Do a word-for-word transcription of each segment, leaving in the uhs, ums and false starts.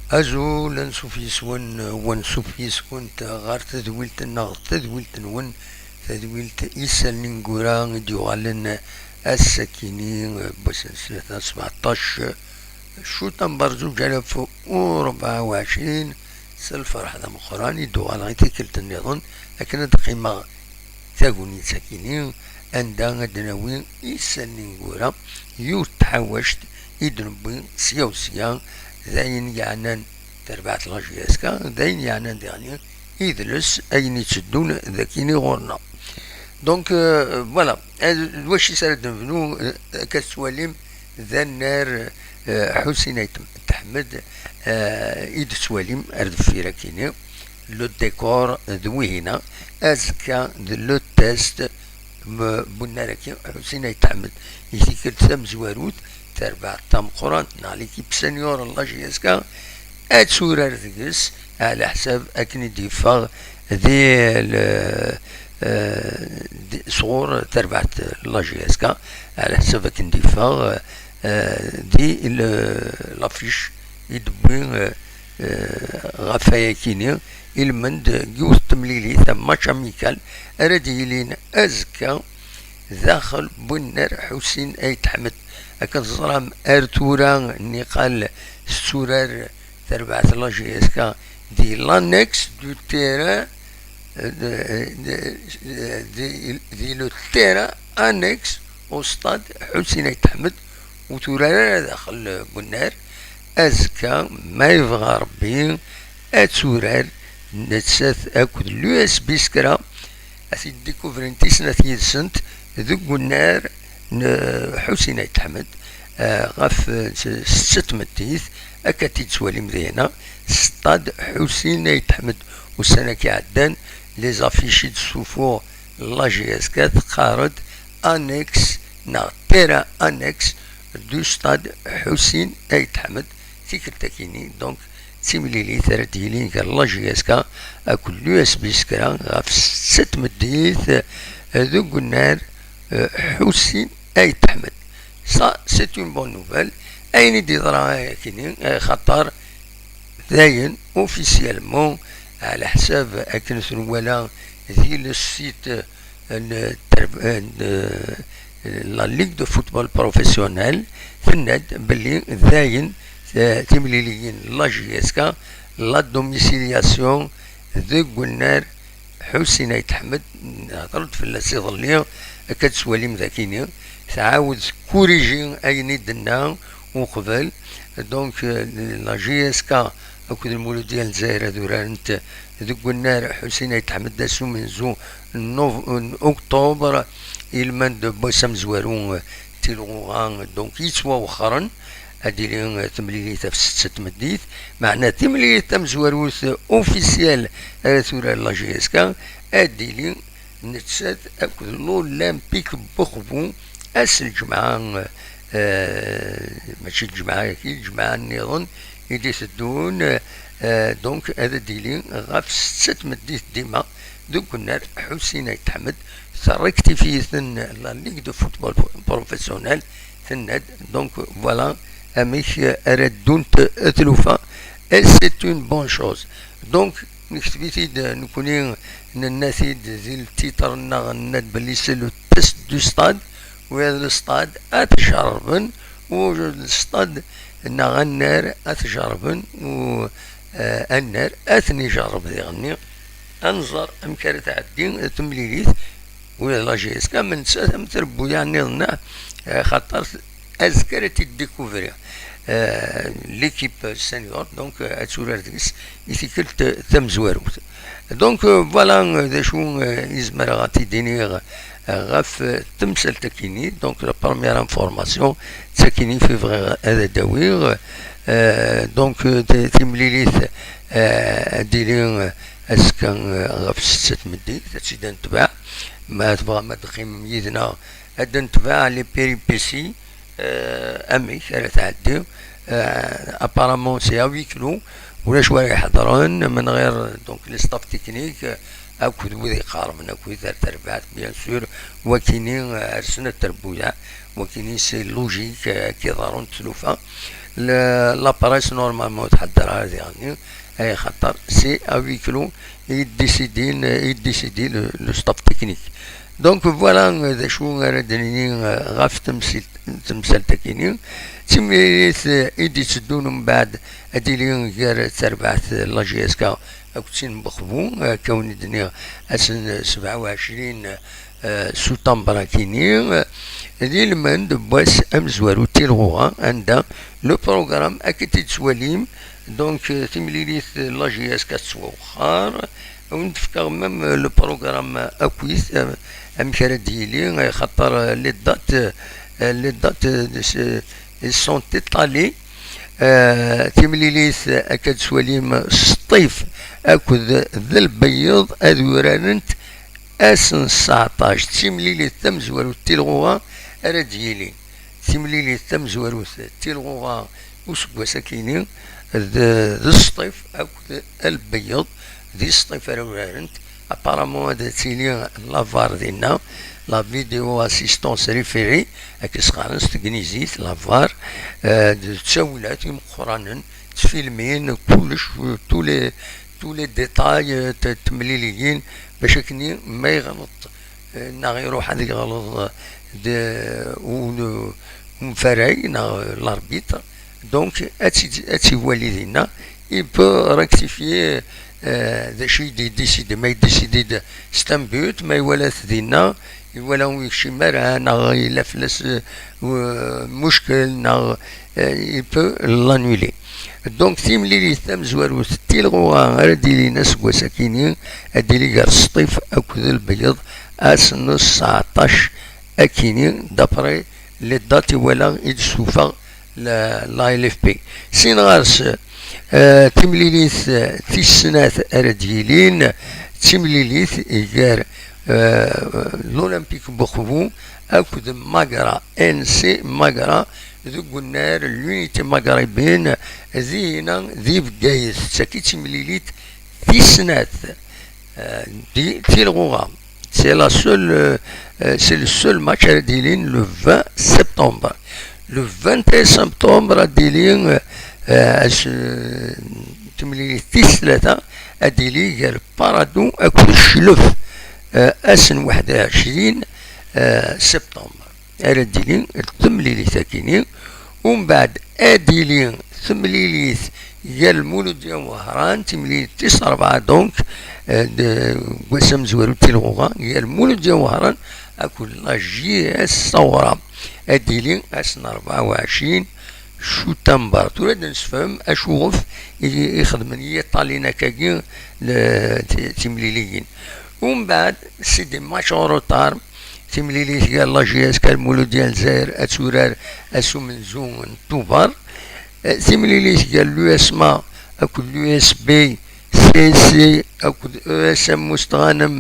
Azul, ansuf yes-wen, u ansuf yes-went ɣer tadwilt-nneɣ, tadwilt-nwen, tadwilt Isallen ineggura i d-yuɣalen ass-akini, n wass n ttlata sbeɛṭac ccuṭamber zuǧ alaf u rebɛa u ɛecrin, s lferḥ d ameqqran i d-uɣaleɣ i tikkelt-nniḍen akken ad d-qqimeɣ tagnit-akini, anda ad d-nawi Isallen ineggura, yiwet n tḥawact i d-newwi sya u sya, d ayen yeɛnan tarbaɛt n la J S K, d ayen yeɛnan diɣen idles, ayen itteddun d akini ɣur-neɣ. Donc, euh, voilà, euh, d wacu i s ara d-nebnu, euh, akka tettwalim d annar, euh, Ḥusin Ayt Ḥmed, euh, i d-tettwalim ar deffir akini. Le décor d wihina, azekka d le test, m-, n unnar-agi Ḥusin Ayt Ḥmed, i tikkelt tamezwarut, tarbaɛt tameqqrant neɣ l'équipe senior n la J S K, ad turar deg-s, ɛla ḥsab akken i d-yeffeɣ di le-, eh, di, sɣur tarbaɛt n la J S K, ɛla ḥsab akken d-yeffeɣ, eh, di le-, l'affiche i d-wwi, eh, eh, ɣef wayakini, ilmend n yiwet n temlilit, un match amical, ara d-yilin azekka daxel n unnar Ḥusin Ayt Ḥmed. Akken teẓram, ar tura niqal tetturar tarbaɛt n la J S K di l'annexe du terrain, eh, di, di, di, di le terrain annexe au stade Ḥusin Ayt Ḥmed, ur turar ara daxel n unnar. Azekka, ma yebɣa Rebbi, ad turar nettat akked l'U S B Skra, ad t-id-dikuvrin tisnat yid-sent deg unnar n Ḥusin Ayt Ḥmed, eh, ɣef, eh, s-, setta tmeddit, akka t-id-tettwalim dihina, stade Ḥusin Ayt Ḥmed. Ussan-agi iɛeddan, les affiches i d-tessufuɣ la J S K teqqar-d annexe neɣ terrain annexe du stade Ḥusin Ayt Ḥmed, tikkelt-akini, donc, d timlilit ara d-yilin gar la J S K akked l'U S B Skra ɣef setta tmeddit, eh, deg unnar, eh, Ḥusin Ayt Ḥmed. Ça, c'est une bonne nouvelle. Ayen i d-yeḍra akini, eh, xaṭer dayen, officiellement, ɛla ḥsab akken t-nwala di le site n, n, n, la Ligue de Football Professionnel, tenna-d belli dayen, eh, timliliyin n la J S K, la domiciliation deg unnar Ḥusin Ayt Ḥmed, nehder-d fell-as iḍelli, akka d-tettwalim dakini, tɛawed tekkuriji ayen i d-tenna uqbel. Donc, euh, la J S K akked Lmuludya n Lezzayer ad urarent deg unnar Ḥusin Ayt Ḥmed ass umenzu n nov-, n octobre, ilmend n wass amezwaru, euh, tilɣuɣa, donc, yettwawexxren. Ad d-tili, eh, temlilit ɣef setta tmeddit, meɛna timlilit tamezwarut, eh, officielle ara turar la J S K, ad d-tili nettat akked l'Olympique n Buxbu ass n lǧemɛa, eh, mačči lǧemɛa-agi, lǧemɛa nniḍen i d-iteddun, eh, donc ad d-tili ɣef setta tmeddit dima deg unnar Ḥusin Ayt Ḥmed, terrektif-iten la Ligue de Football Professionnel, tenna-d, donc, voilà amek ara ddunt tlufa, et c'est une bonne chose. Donc, nekteb-it-id nekni, nenna-t-id di ltitr-nneɣ, nenna-d belli c'est le test du stade, u le stade ad t-jerrben, u le stade neɣ annar ad t-jerrben, u, eh, annar ad ten-ijerreb diɣenni. Ad nẓer amek ara tɛeddi temlilit, ula d la J S K, ma nettat am trebbuyaɛ nniḍen, eh, xaṭer azekka ara t-id-découvrir, eh, l'équipe senior, donc, eh, ad turar deg-s i tikkelt tamezwarut. Donc, eh, voilà, eh, d acu, eh, i zemreɣ ad t-id-iniɣ, eh, ɣef, eh, temsalt-akini. Donc, la première information, d takini i bɣiɣ ad d-awiɣ. Eh, donc, eh, ti-, timlilit, eh, ad d-tili, eh, azekka, eh, ɣef setta tmeddit, ad tt-id-netbeɛ. Ma tebɣam ad d-teqqimem yid-neɣ, ad d-netbeɛ les péripéties, euh, amek ara tɛeddi. Euh, apparemment c'est à huis clos, ulac wara iḥeḍren, menɣir donc le staff technique, euh, akked wid iqerben akked ar terbaɛt, bien sûr. Wakini, euh, rsen at terbuyaɛ. Wakini c'est logique, euh, ad k-iḍarun tlufa. La presse normalement ur tḥedder ara diɣenni, ay xaṭer c'est à huis clos i décidin, i décidi le, le staff technique. Donc voilà, euh, d acu ara d-nini, euh, ɣef temsilt, temsalt-akini. D timlilit, euh, i d-itteddun mbeɛd ad tili gar terbaɛt, euh, la J S K akked tin n Bexbu, euh, akka wen-d-nniɣ ass n sebɛa u ɛecrin, euh, sutamber akini, euh, di lmend n wass amezwaru n tilɣuɣa, anda le programme akka i t-id-tettwalim. Donc, euh, timlilit, euh, la J S K tettwawexxer. Ad wen-d-fkeɣ même, euh, le programme akkit, euh, amek ara d-yili, euh, xaṭer, euh, les dates, euh, les dates, euh, de ce, elles sont étalées. Euh, timlilit, euh, akka d-tettwalim Sṭif akked d Lbeyyeḍ ad urarent ass n tseɛṭac. D timlilit tamezwarut n tilɣuɣa ara d-yilin. Timlilit tamezwarut n tilɣuɣa useggas akini d, d Sṭif akked Lbeyyeḍ. Di Sṭif ara urarent. Apparemment ad tili la var dinna, la vidéo assistance référée, akken s-qqaren s tegnizit, la var, euh, d ttawilat imeqqranen, ttfilmin, kullec, tous les, tous les détails, euh, t-, temliliyin, bac akken ma yeɣleḍ, euh, neɣ iruḥ ad yeɣleḍ, euh, d, euh, un-, umfaray, neɣ, euh, l'arbitre. Donc, ad tt-, ad tt-iwali dinna. Il peut rectifier, euh, d acu i d-yedisidi, ma yedisidi-d s tambut, ma iwala-t dinna, iwala ur yekcim ara, neɣ yella fell-as, euh, muckel, neɣ, euh, il peut l'annuler. Donc, timlilit tamezwarut n tilɣuɣa ara d-ilin aseggas akini, ad d-ili gar Sṭif akked Lbeyyeḍ, ass n tseɛṭac akini, d'après les dates i walaɣ i d-tessufeɣ la, la L F P. Sin ɣer-s, euh, timlilit, euh, tis snat ara d-yilin, d timlilit gar, euh, l'Olympique Bexbu akked Magra, N C Magra, deg unnar l'Unité Maghrébine, dinna di Bgayet. D tagi d timlilit tis snat, euh, di tilɣuɣa. C'est la seule, euh, euh, c'est le seul match ara d-ilin le vingt septembre. Le vingt et un septembre ad d-ili, euh, euh, ass, euh, timlilit tis tlata, ad d-ili gar Paradou akked Cclef, euh, ass n waḥed u ɛecrin, euh, septembre. Ara d-ili d temlilit akini. Umbeɛd ad d-ili temlilit gar Lmuludya n Wehran, timlilit tis rebɛa, donc, euh, de, deg wass amezwaru n tilɣuɣa, gar Lmuludya n Wehran akked la J S Sawra. Ad d-ili ass n rebɛa u ɛecrin sutamber. Tura ad d-nessefhem acuɣef i, i xedmen yiṭalin akkagi, le, ti-, timliliyin. Umbeɛd, c'est des matchs en retard. Timlilit gar la J S K Lmuludya n Lezzayer ad turar ass umenzu n Tubeṛ. Eh, timlilit gar l'U S M A akked l'U S B, C S C akked E S M Mustɣanem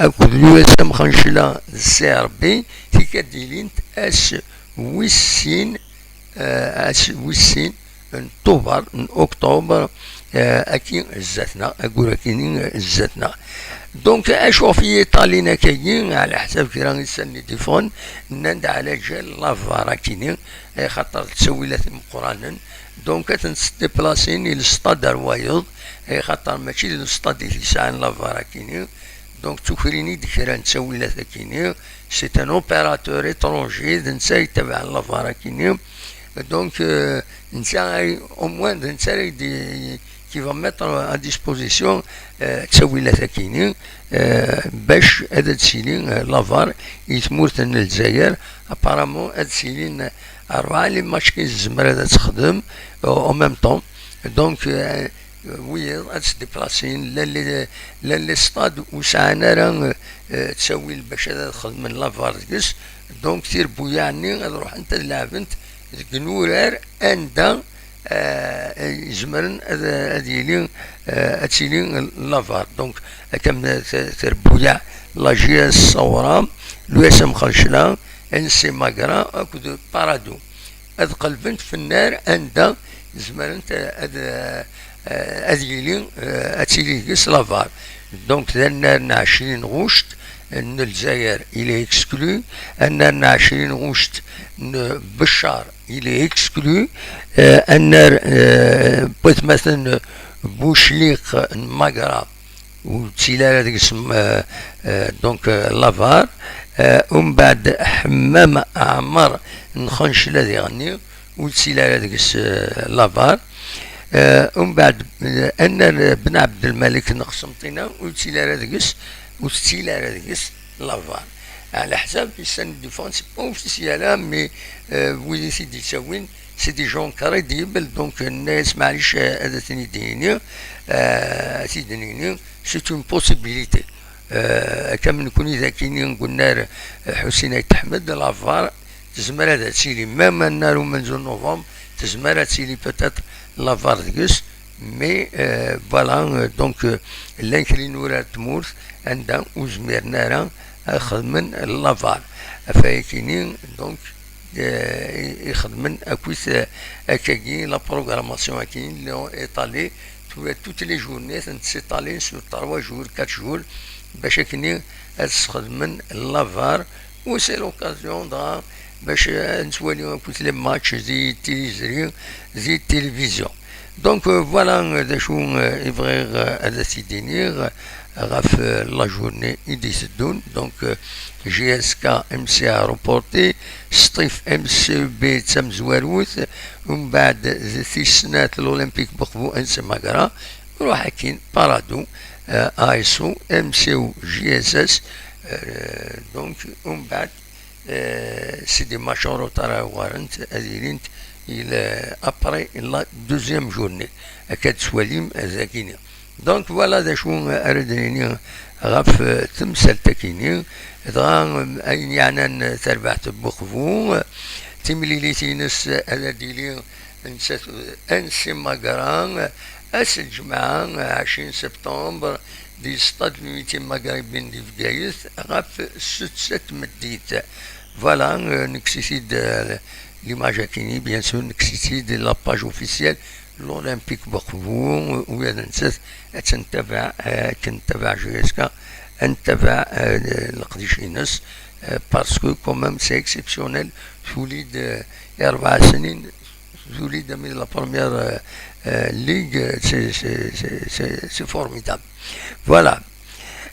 akked l'U S M Xencla d C R B, tikka d-ilint ass wis sin, eh, ass wis sin n Tubeṛ, n Octobre, eh, aki zdat-neɣ, aggur akini zdat-neɣ. Donc, acu ɣef yiṭalin akkagi, ɛla ḥsab kra n yissanen i d-iffɣen, nnan-d ɛla ǧal la var akini, ay xaṭer d ttawilat imeqqranen, donc ad ten-sdeplasin i lestad ar wayeḍ, ay xaṭer mačči d lestad i t-yesɛan la var akini, donc tukrin-id kra n ttawilat akini, c'est un opérateur étranger, d netta ay yettabaɛen la var akini. Donc, euh, netta ay, au moins, d netta ay d-, qui va mettre à disposition, euh, ttawilat akini, euh, bac ad d-tili, euh, la var i tmurt n Lezzayer. Apparemment, ad d-tilin, euh, rebɛa les matchs i tezmer ad texdem, euh, en même temps. Donc, euh, wiyeḍ ad sdeplasin, llan les, llan les stades ur sɛan ara, eh, ttawil bac ad xedmen la var deg-s. Donc, tirebbuyaɛ-nni ad ruḥent ad leɛbent deg inurar anda, eh, zemren ad, ad yili, eh, ad tili la var. Donc, akka am t-, tirebbuyaɛ la J S Sawra, l'U S M Xencla, N C Magra akked Parado ad qelbent f nnar anda zemrent ad, ad yili, ad tili deg-s Lavar. Donc d annar n ɛecrin ɣuct n Lezzayer, il est exclu. Annar n ɛecrin ɣuct n Beccar, il est exclu. Annar n watmaten Bucliq n Magra, ur yettili ara deg-s, euh, euh, donc, euh, Lavar. Euh, umbeɛd Ḥemmam Ɛmer n Xancla diɣenni, ur yettili ara deg-s, euh, Lavar. Euh, umbeɛd, euh, annar Ben Ɛebdelmalek n Qsenṭina, ur yettili ara deg-s, ur tettili ara deg-s Lavar. Ɛla ḥsab, c'est une défense pas officielle, hein, mais, euh, wid i t-id-yettawin, c'est des gens crédibles, donc, euh, nna-yas maɛlic, euh, ad ten-id-nini, euh, ad t-id-nini, c'est une possibilité. Euh, akka am nekni d akini n unnar, euh, Ḥusin Ayt Ḥmed, Lavar tezmer ad tili, même annar umenzu n novembre, tezmer ad tili peut-être Lavar deg-s, mais, euh, voilà, euh, donc, euh, llan kra n urar n tmurt anda ur zmiren ara ad xedmen Lavar. Ɣef wayakini, donc, euh, i, i xedmen akkit, euh, akkagi, la programmation akini, l'ont étalé, tu vois, toutes les journées, s'étaler sur trois jours, quatre jours, bac akini ad sxedmen Lavar, ou c'est l'occasion dɣa bac, euh, ad nettwali akkit les matchs di tiliẓri, di télévision. Donc, euh, voilà, euh, d acu, euh, i bɣiɣ, euh, ad as-id-iniɣ, euh, ɣef, euh, la journée i d-iteddun. Donc, euh, J S K M C A reporté, Sṭif M C B d tamezwarut, umbeɛd d tis snat l'Olympique Buqbu N C Magra, ruḥ akkin Parado, euh, A S O, M C O, J S S, euh, donc, umbeɛd, euh, c'est des matchs en retard ara uɣalent, ad ilint il, euh, après la deuxième journée. Akka d-twalim, euh, dagini. Donc, voilà d acu ara d-nini ɣef, euh, temsalt-akini. Dɣa, euh, ayen yeɛnan, euh, tarbaɛt n Buqbu, euh, timlilit-ines, euh, ad d-tili nettat, euh, N C Magra, euh, ass n lǧemɛa, euh, ɛecrin septembre, di stade n l'Unité Maghrébine di Bgayet, ɣef setta n tmeddit. Voilà, euh, nekkes-it-id, euh, l'image-akini, bien sûr, nekkes-it-id la page officielle, l'Olympique Buqbu, u ad nettat ad tt-ntabaɛ, euh, akken ntabaɛ J S K, ad ntabaɛ, euh, leqdic-ines, euh, parce que quand même c'est exceptionnel, tuli-d, euh, i rebɛa snin, tuli-d ami la première, euh, euh, ligue, euh, c'est, c'est, c'est, c'est, c'est formidable. Voilà.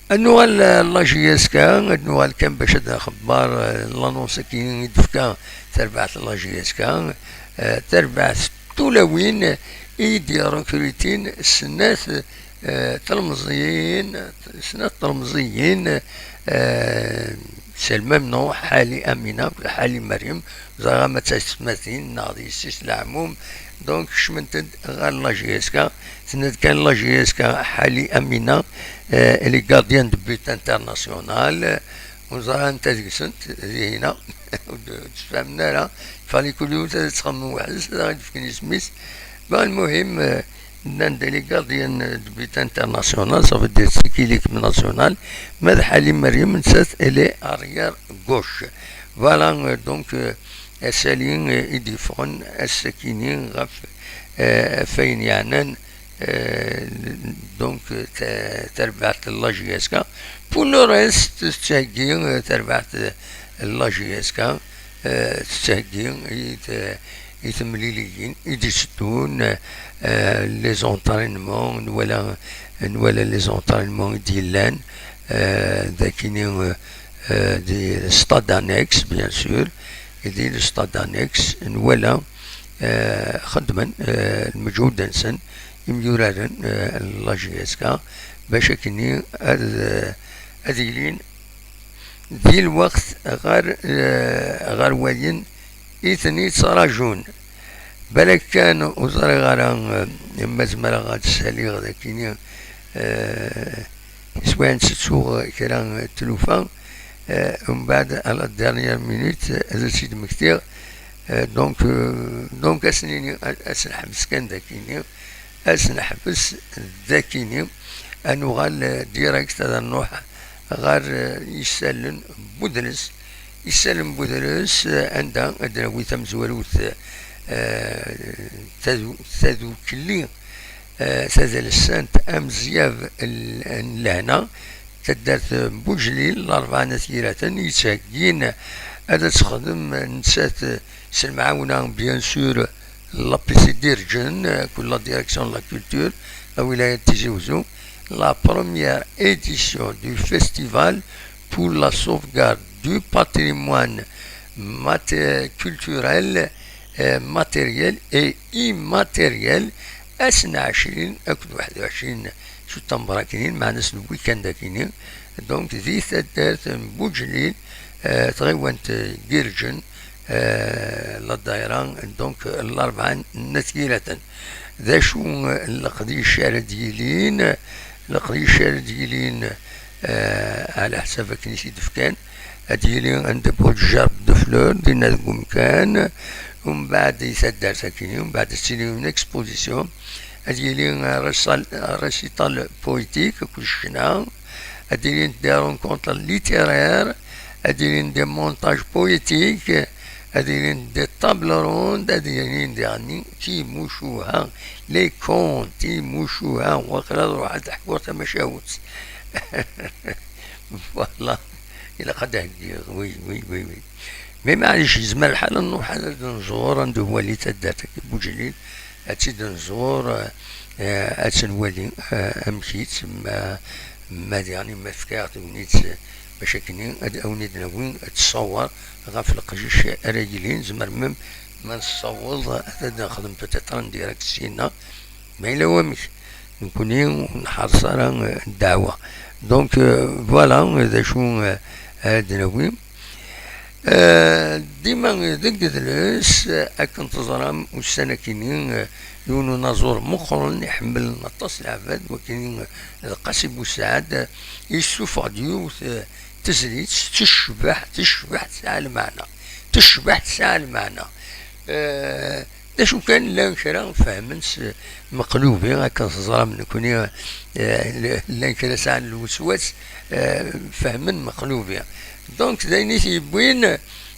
Ad nuɣal, euh, la J S K, ad nuɣal kan bac ad nxebber, euh, l'annonce-agi i d-tefka terbaɛt n la J S K, euh, terbaɛt n tulawin i d-irekrutin snat, euh, tlemẓiyin, snat tlemẓiyin, euh, c'est le même nom, Ḥali Amina, Ḥali Meryem, ẓriɣ ama d taysetmatin neɣ d yessi-s n leɛmum, donc kecment-d ɣer la J S K, tenna-d kan la J S K Ḥali Amina, euh, elle est gardienne de but international, ur ẓriɣ anta deg-sent, dihina, ur d-, ur d-tefhamen ara, fallait kul yiwet ad txemmem weḥd-s, ad aɣ-d-fken isem-is. Bon, lmuhim, euh, nnan-d elle est gardienne de but international, ça veut dire c'est qui l'équipe nationale, ma d Ḥali Meryem, nettat, elle est arrière gauche. Voilà, euh, donc, euh, ass-agi, euh, i d-yeffɣen ass-akini ɣef, euh, ɣef wayen yeɛnan, euh, donc, euh, ta-, tarbaɛt n la J S K. Pour le reste, tettheggi, euh, tarbaɛt n la J S K, euh, tettheggi i t-, i temliliyin i d-iteddun, euh, les entraînements, nwala, nwala les entraînements i d-yellan, euh, d akini, euh, euh, di stade annexe, bien sûr, et di stade annexe, nwala, euh, xeddmen, euh, lmeǧhud-nsen, imyuraren, euh, n la J S K, bac akkenni ad, euh, ad ilin di lweqt ɣer, euh, ɣer wayen i ten-yettrajun. Balak kan ur ẓriɣ ara, euh, ma zemreɣ ad d-ssaliɣ d akkenni, euh, s wayen tettuɣ kra n tlufa, euh, umbeɛd, à la dernière minute, euh, ad as-id-mmektiɣ. Euh, donc, euh, donc, ad s-nini, ad, ad s-neḥbes kan d akkenni, ad s-neḥbes d akkenni, ad nuɣal, euh, direct, ad nruḥ ɣer, euh, yisallen n udles, Isal n Budres, eh, anda ad d-nawi tamezwarut, eh, tadu-, tadukli, eh, tadelsant amezyab n, n lehna, taddart n Bujlil, Larebɛa n At Yiraten, yettheggin ad, ad texdem nettat s lemɛawna, bien sûr, la P C D Irǧen, eh, akked la direction de la culture, la wilaya n Tizi Uzzu, la première édition du festival pour la sauvegarde du patrimoine mat-, culturel, eh, matériel et immatériel, ass n ɛecrin akked waḥed u ɛecrin septembre akini, meɛna s le week-end akini, donc di taddart n Bujlil, eh, tɣiwant n Yirǧen, eh, la daïra, donc, Larebɛa n At Yiraten. D acu, eh, leqdic ara d-yilin? Leqdic ara d-yilin, eh, ɛla ḥsab akken i t-id-fkan, ad yili un dépôt de gerbe de fleurs dinna deg umkan, umbeɛd di taddart akini, umbeɛd ad tili une exposition, ad yili, eh, récital, récital poétique akked ccna, ad ilint des rencontres littéraires, ad ilint des montages poétiques, ad ilint des tables rondes, ad ilint daɣen timucuha, les contes, timucuha, waqila ad ruḥeɣ ad ḥkuɣ tamacahut. Voilà, ilaq ad d-heggiɣ, oui, oui, oui, oui. Mais maɛlic, yezmer lḥal ad nruḥ ad d-nẓur, ad nwali taddart-agi n Bujlil, ad tt-id-nẓur, eh, ad tt-nwali, eh, amek-itt, ma, ma diɣen ma fkiɣ tegnit, eh, bac akken ad, ad wen-id-nawi ttṣawer ɣef leqdic ara yilin, nezmer même ma nessaweḍ ad nexdem peut-être un direct syenna, ma yella wamek, nekkni ur nḥerṣ ara, eh, ddeɛwa. Donc, eh, voilà, d acu, eh, ara d-nawi. Eh, dima deg idles, eh, akken teẓram, ussan akini, eh, yiwen unaẓur meqqren iḥemmlen aṭas leɛbad, wakini, eh, d Qasi Bussaɛd, eh, yessufeɣ-d yiwet, eh, tezlit tecbeḥ, tecbeḥ tesɛa lmeɛna. Tecbeḥ tesɛa lmeɛna. Eh, d acu kan, llan kra fehmen s meqlubi, akken teẓram nekkni, eh, llan kra sɛan lweswas, eh, fehmen meqlubi. Donc, d ayen i t-yewwin,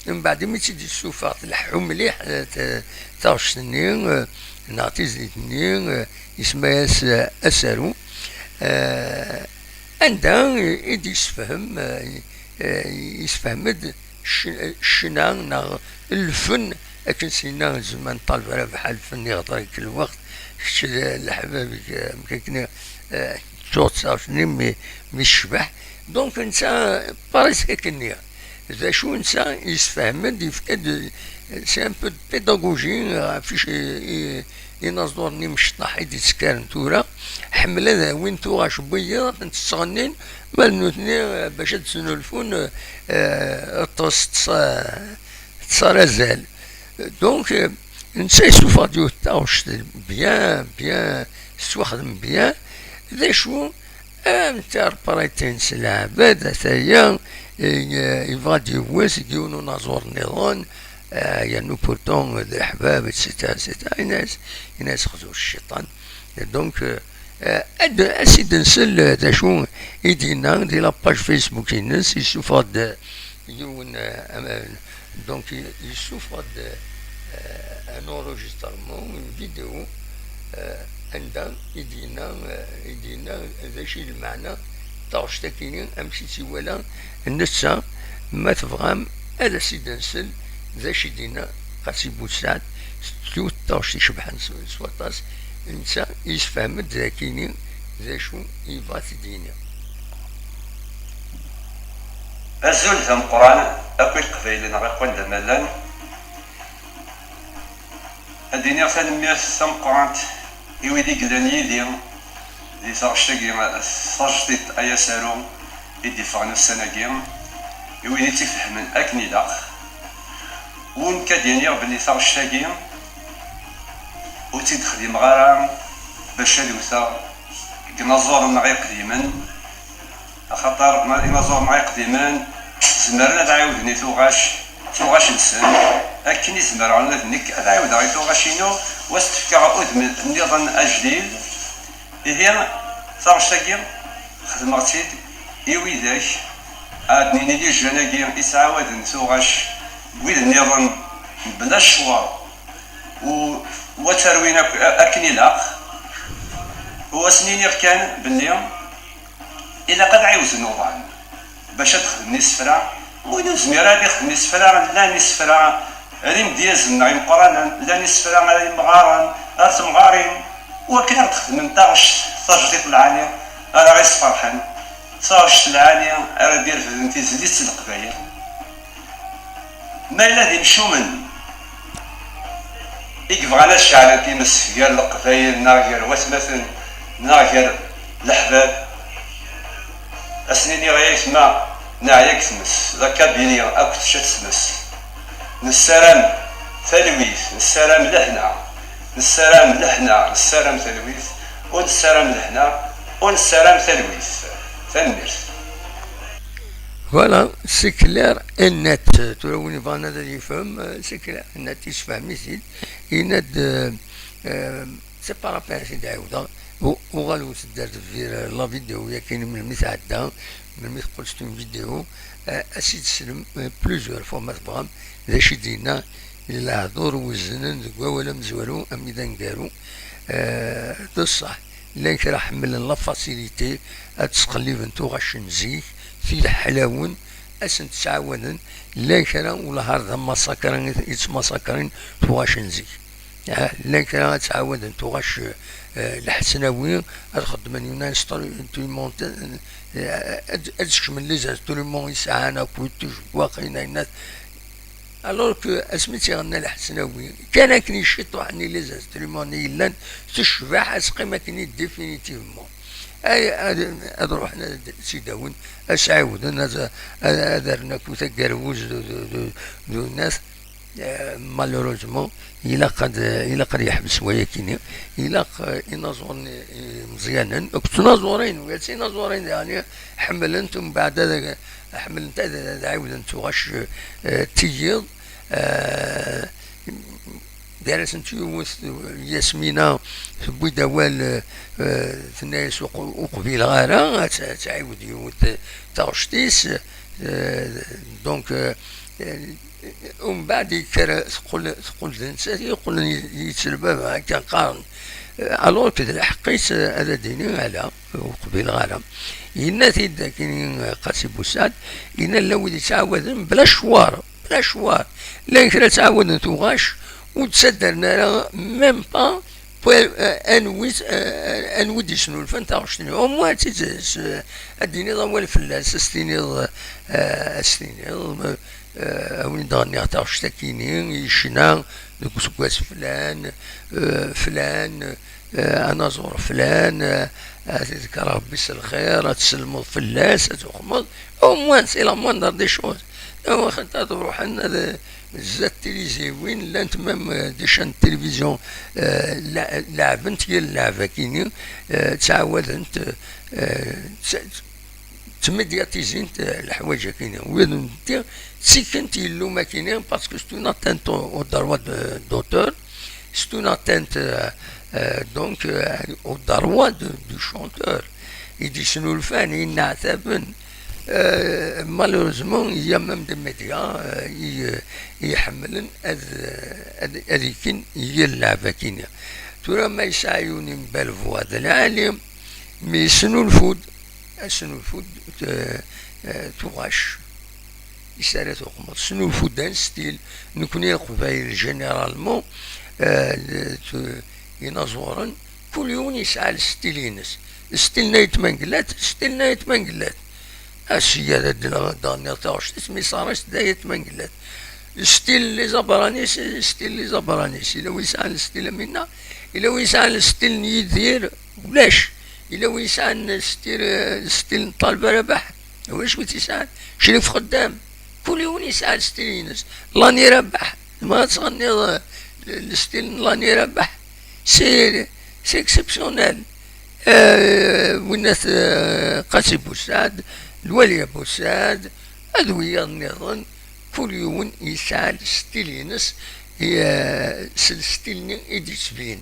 mbeɛd imi tt-id-yessufeɣ, tleḥḥu mliḥ, eh, t-, taɣect-nni, eh, neɣ tizlit-nni, eh, isemma-yas, eh, Asaru. Eh, anda i, i d-yessefhem, eh, eh, yessefhem-d cc-, ccna neɣ lfen, akken s-yenna Zman Ṭaleb Rabeḥ, lfen iɣder-ik lweqt, kečč d leḥbab-ik, eh, amek akken, eh, ttuɣ ttaɣect-nni mi, mi tecbeḥ. Donc, netta, pareil akkenni. D acu netta yessefhem-d, yefka-d, c'est un peu de pédagogie ɣef ic-, i, i, inaẓuren imecṭaḥ i d-yettekkaren tura. Ḥemmel ad awin tuɣac n wiyiḍ, ad tent-ttɣennin, ma d nutni, eh, bac ad d-snulfun, eh, ṭṭes, ṭṭes, ṭṭes ar azal. Donc, eh, netta yessufeɣ-d yiwet taɣect bien, bien, tettwaxdem bien. D acu? Am tarparitin s leɛbad, ataya, eh, yebɣa ad yewwet deg yiwen unaẓur nniḍen, eh, yernu pourtant d leḥbab, et cetera, et cetera. Yenna-as, yenna-as xzu cciṭan. Donc, eh, eh, ad, ad s-id-nsel, eh, d acu i d-yenna di la page Facebook-ines, yessufeɣ-d yiwen, eh, am-, donc, yessufeɣ-d, eh, un enregistrement, une vidéo, eh, anda i d-yenna, eh, i d-yenna d acu i lmeɛna n taɣect-akini, amek i tt-iwala netta. Ma tebɣam, ad as-id-nsel d acu i d-yenna Qasi Bussaɛd, s yiwet n taɣect icebḥen s, s waṭas. Netta yessefhem-d d akini d acu i yebɣa ad t-id-yini. Azul d ameqqran akk i Leqbayel-nneɣ akk anda ma llan. Ad d-iniɣ tanemmirt tameqqrant i wid i yellan yid-i di taɣect-agi tajdiṭ ay asaru i d-iffɣen ussan-agi, i wid i tt-ifehmen akken ilaq. U nekk ad d-iniɣ belli taɣect-agi ur tt-id-xdimeɣ ara bac ad wteɣ deg inaẓuren-nneɣ iqdimen, axaṭer ma d inaẓuren-nneɣ iqdimen zemren ad ɛiwden i tuɣac, tuɣac-nsen, akken i zemreɣ ula d nekk ad ɛiwdeɣ i tuɣac-inu, u ad s-d-fkeɣ udem nniḍen ajdid. Ihi, taɣect-agi xedmeɣ-tt-id i widak Ad nini les jeunes-agi yettɛawaden tuɣac n wid nniḍen mebla ccwer, u wa ttarwin akk akken ilaq, u ad sen-iniɣ kan belli ilaq ad ɛiwden uḍan bac ad xedmen isefra. Win ur nezmir ad ixdem isefra, llan isefra, d imedyazen-nneɣ imeqqranen, llan isefra ara imɣaren, ar temɣarin, u akken ad xedmen taɣect tajdiṭ lɛali ara ɣ-isferḥen, taɣect lɛali ara d-irefden tizlit n Leqbayel. Ma yella d imcumen i yebɣan ad ceɛlen times gar Leqbayel neɣ gar watmaten neɣ gar leḥbab, ad sen-iniɣ ay aytma, neɛya deg tmes, la Kabylie akk tečča-tt tmes. Nessaram talwit, nessaram lehna, nessaram lehna, nessaram talwit, ur nessaram lehna, ur nessaram talwit. Tanemmirt. Voilà, c'est clair et net. Tura win yebɣan ad yefhem, euh, c'est clair et net, yessefhem-it-id. Yenna-d, euh, euh, c'est par rapport à Sidi Ɛiwda. U-, uɣal u tedder deffir, euh, la vidéo yakin melmi tɛedda, melmi teqqel c'est une vidéo, euh, ad s-id-teslem, euh, plusieurs fois ma tebɣam, d acu i d-yenna, lehdur wezznen deg wawal amezwaru, am d aneggaru, euh, d ṣṣeḥ. Llan kra ḥemmlen la facilité, ad ttqelliben tuɣac n zik, tileḥḥlawen, ad sent-ttɛawaden. Llan kra wellah ar d amasakra i ttmasakren tuɣac n zik. Ah, llan kra ad ttɛawaden tuɣac, eh, Lḥesnawi, ad xeddmen une instrument, eh, ad, ad skecmen les instruments i sɛan akked tijewwaqin, ayen at-, alors que asmi tt-iɣenna Lḥesnawi, kan akken i ciṭuḥ-nni les instruments-nni yellan, tecbeḥ, ad teqqim akken-nni définitivement. Ay, ad, ad ruḥen ad tt-id-awin, ad s-ɛiwden, ad, ad, ad rren akk taggerwuz d, d, d, d unat. Eh, malheureusement, ilaq ad, ilaq ad yeḥbes wayakini. Ilaq, eh, inaẓuren imeẓyanen akked tnaẓurin, ula d tinaẓurin daɣen ḥemmlent, umbeɛd ad, ḥemmlent ad, ad ɛiwdent tuɣac, eh, tiyiḍ. Eh, gar-asent yiwet, Yasmina, tewwi-d awal, eh, tenna-yas: "Ur qbileɣ ara ad, ad tɛiwed yiwet taɣect-is." Eh, donc, eh, umbeɛd yekker, teqqel, teqqel d nettat i yeqqlen yettlebaba, akka qqaren. Eh, alors que d lḥeqq-is, eh, ad d-tini: "Ala, ur qbileɣ ara." Yenna-t-id akkin, eh, Qasi Bussaɛd, yenna: "Llan wid yettɛawaden bla ccwar, bla ccwar. Llan kra ttɛawaden tuɣac, ur ttaddaren ara, même pas, pour, eh, anwi, eh, anwi d-yesnulfan taɣect-nni. Au moins, ad tt-id-, s-, ad d-tiniḍ awal fell-as, ad s-tiniḍ, eh, ad s-tiniḍ, eh, a win d-ɣenniɣ taɣect-akini, yecna deg useggas flan, eh, flan, eh, anaẓur flan, eh, ad t-iḍker Rebbi s lxir, ad tselmeḍ fell-as, ad tuxmeḍ." Au moins, c'est la moindre des choses. Awaxent ad ruḥen ad, zdat tiliziwin, llant même, eh, des chaînes de télévision, eh, la-, leɛbent yal leɛba-kini, eh, ttɛawadent, eh, tt-, ttmedyatizint, eh, leḥwayeǧ-akini. Wid n d-, ttikkent yellum-akini, parce que c'est une atteinte au, au droit de, d'auteur, c'est une atteinte, euh, euh, donc, euh, au droit de, du chanteur. I d-yesnulfan, i yenneɛtaben. Euh, malheureusement, il y a même des médias, euh, i, euh, i iḥemmlen ad, ad, ad ikin yir leɛba-kini. Tura ma yesɛa yiwen une belle voix d lɛali, mi yesnulfu-d, asnulfu-d, euh, euh, tuɣac. Is ara tuqmeḍ, snulfu-d un style. Nekni Leqbayel, généralement, euh, le-, tu-, inaẓuren, kul yiwen yesɛa le style-ines. Style n Ayt Mengellat, style n Ayt Mengellat. A sya, d, d, d-nniɣ taɣect-is, mi ṣaṛ-is d Ayt Mengellat. Style n les Abranis, style n les Abranis. Yella wi yesɛan le style am winna, yella wi yesɛan le style n Yidir, ulac. Yella wi yesɛan le style, le style n Ṭaleb Rabaḥ, ulac wi tt-yesɛan. Crif Xeddam, kul yiwen yesɛa le style-ines. Lani Rabaḥ, ma ad tɣenniḍ, euh, le, le style n Lani Rabaḥ, c'est, c'est exceptionnel. Euh, winnat, euh, Qasi Bussaɛd, Lwali Bussaɛd, ad wiyaḍ nniḍen, kul yiwen yesɛa le style-ines, i, euh, s le style-nni i d-yettbin.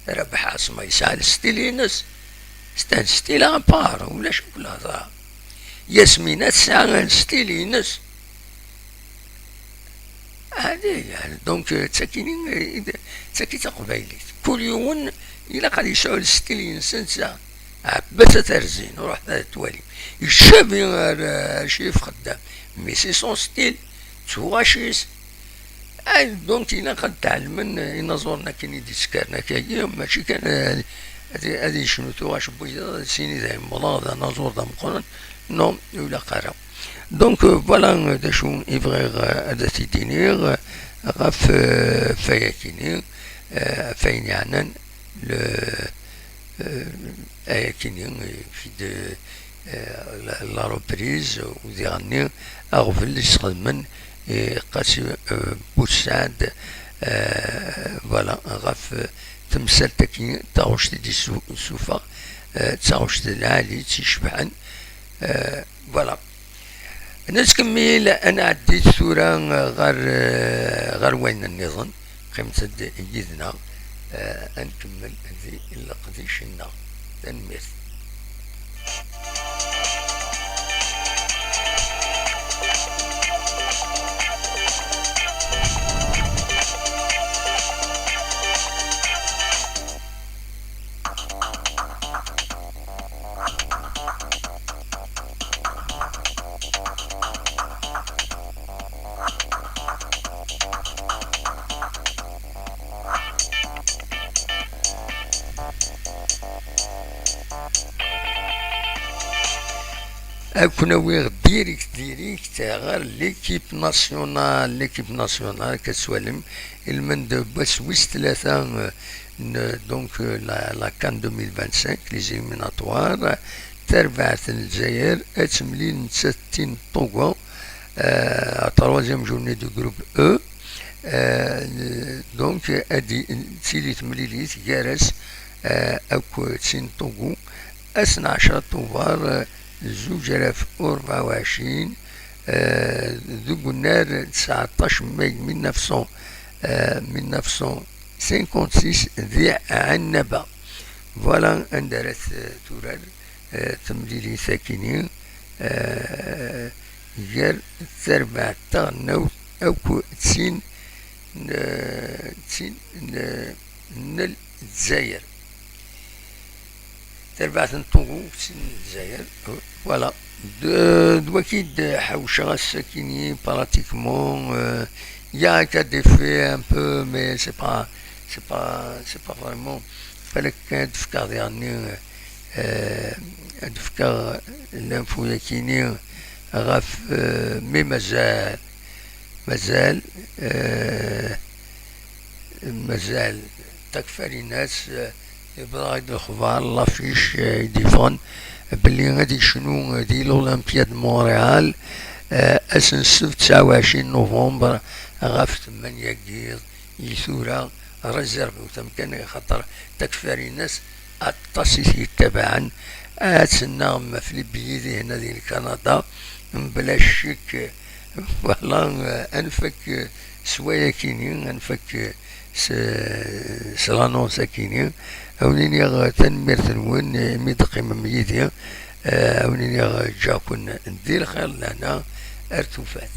Rabaḥ Ɛaṣma yesɛa le style-ines, c'est un style à part, ulac akk lehḍra. Yasmina tesɛa stil-ines. Ɛadi, yani, donc, d takini, d taki taqbaylit. Kul yiwen ilaq ad yesɛu stil-ines netta. Ɛebbas ad t-rẓin, ruḥet ad t-twalim. Iccabi ar, ar Crif Xeddam. Mais c'est son style, d tuɣac-is. Ay, donc, ilaq ad tɛelmen inaẓuren akken i d-yettkaren akkagi, mačči kan, eh, ad, ad yecnu tuɣac n wiyaḍ, ad sini d imḍan, d anaẓur d ameqqran. Non, ur ilaq ara. Donc, euh, voilà, euh, d acu i bɣiɣ, euh, ad t-id-iniɣ, euh, ɣef, euh, ɣef wayakini, euh, ɣef wayen yeɛnan le, euh, ayakini, euh, fi de, euh, la, la reprise, u diɣenni aɣbel i sxedmen, euh, Qasi, euh, Bussaɛd, euh, voilà, ɣef, euh, temsalt-agi, taɣect i d-yessu-, yessufeɣ, euh, d taɣect lɛali, d ticebḥen, euh, voilà. Nettkemmil, ad nɛeddi tura ɣer, ɣer wayen nniḍen. Qqimet-d yid-neɣ, eh, ad nkemmel di leqdic-nneɣ. Tanemmirt. Ad ken-awiɣ direct, direct ɣer l'équipe nationale. L'équipe nationale, ad tettwalem, ilmend n wass wis tlata, euh, n, donc, euh, la, la CAN deux mille vingt-cinq, les éliminatoires, tarbaɛt n Lezzayer ad temlil nettat d tin n Togo, euh, troisième journée du groupe E. Euh, donc, ad d-, tili temlilit gar-as, euh, akked tin n Togo, ass n ɛecra Tubeṛ, euh, zuǧ alaf u rebɛa u ɛecrin, euh, deg unnar tseɛṭac mai mille neuf cent, euh, mille neuf cent cinquante-six di Ɛennaba. Voilà anda ara t-, turar, euh, temlilit akini, euh, gar tarbaɛt taɣelnawt akk d tin n, d tin n, n Lezzayer. Tarbaɛt n Togo, d tin n Lezzayer. Voilà. D-, d waki d-ḥewceɣ ass-akini, pratiquement, euh, il y a un cas d'effet un peu, mais c'est pas, c'est pas, c'est pas vraiment. Balak ad d-fkeɣ diɣenni, euh, ad d-fkeɣ l'info-yakini ɣef, euh, mi mazal, mazal, euh, mazal takfarinas, euh, yewweḍ-aɣ-d lexbar, l'affiche, euh, i d-yeffɣen belli ad yecnu, euh, di l'Olympiade de Montréal, euh, ass n ssebt tesɛa u ɛecrin novembre ɣef tmanya n yiḍ. I tura, réservez-vous amkan, axaṭer takfarinas aṭas i t-yettabaɛen. Ad tennaɣem ɣef les billets dihin di Kanada, mebla ccek. Voilà, euh, ad nfak, euh, s wayakini, ad nfak, euh, s, s l'annonce-akini. Ad wen-iniɣ, euh, tanemmirt-nwen, euh, imi d-teqqimem yid-i. Euh, ad wen-iniɣ, euh, ǧǧiɣ-ken di lxir, lehna, ar tufat.